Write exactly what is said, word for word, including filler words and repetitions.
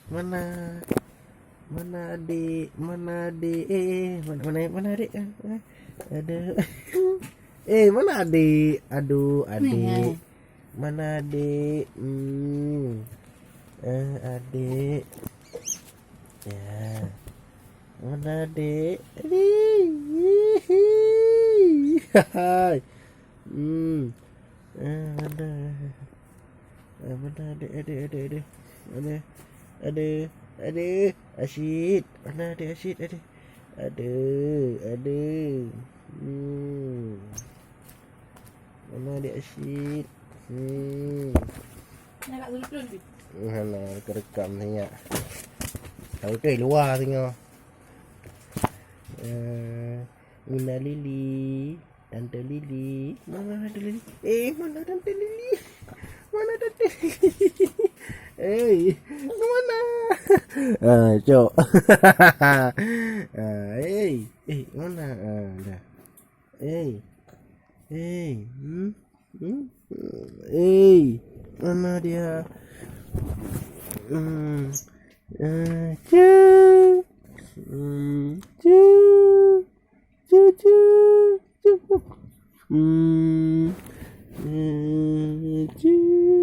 Mana? Mana adik? Mana adik? Eh, eh, mana, mana, mana adik? Eh, eh, aduh. Eh, mana adik? Aduh, adik. Mana adik? Hmm. Eh, adik. Ya. Mana adik? Adik. Hai. Hmm. Eh, mana? Eh, mana adik, adik, adik, adik? Mana? Adik, adik, Asyid. Mana adik Asyid, adik? Aduh, aduh. Hmm. Mana adik Asyid? Hmm. Alah, kerekam ni ya. Tahu tu luar tengok. Eh, Nina Lili, Tante Lili. Mana Tante Lili? Eh, mana Tante Lili? Mana Tante Lili? Eh, mana? Ah, cok. Ah, eh, eh, mana? Ah, dah. Eh, eh, hmm, hmm, eh, mana dia? Hmm, eh, cu, hmm, cu, cu, cu, cu. Hmm, eh, cu.